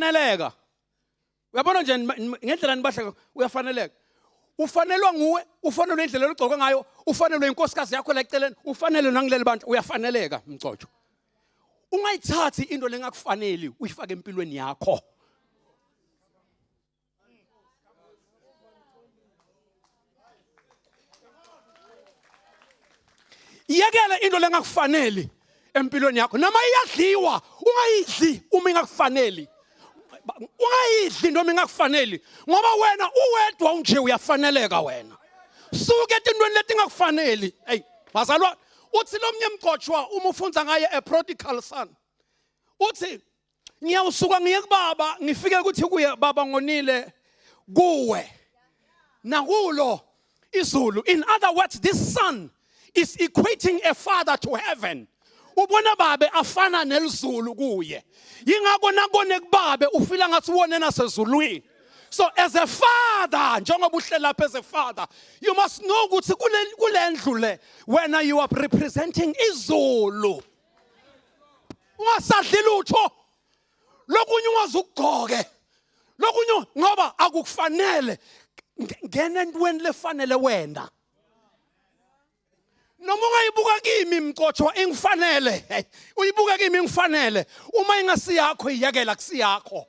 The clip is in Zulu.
Uyafaneleka. Uyabona nje ngendlela nibahle, uyafaneleka. Ufanelwa nguwe, ufanelwe indlela olugcoke ngayo, ufanelwe inkosikazi yakho la eceleni, ufanelwe nangileli bantu, uyafaneleka mgcotshwa. Ungayithathi into lengakufaneli uyifake empilweni yakho. Yekela into lengakufaneli empilweni yakho. Noma iyadliwa, ungayidli uma ingakufaneli. Ungayidli noma ingakufaneli, ngoba wena uwedwa unje uyafaneleka wena. Suke etintweni letingakufaneli. Hey, bazalwa, uthi lomnye mgcotshwa uma ufunza ngaye, a prodigal son. Uthi ngiyawusuka ngiye kubaba, ngifike ukuthi kuye, "Baba, ngonile kuwe nakulo izulu." In other words, this son is equating a father to heaven. Ubona babe afana nelizulu kuye, yingakho nakone kubabe ufila ngathi uwone nasezulwini. So as a father, njengoba uhleli lapha, as a father you must know ukuthi kule ndlu le wena you are representing izulu. Ungasadli lutho lokunye, ungazukugcoke lokunye ngoba akukufanele. Ngena entweni lefanele wena. Noma ungayibuka kimi mcotshwa ingifanele, uyibuka kimi ingifanele, uma ingasiyakho iyekela, kusiyakho.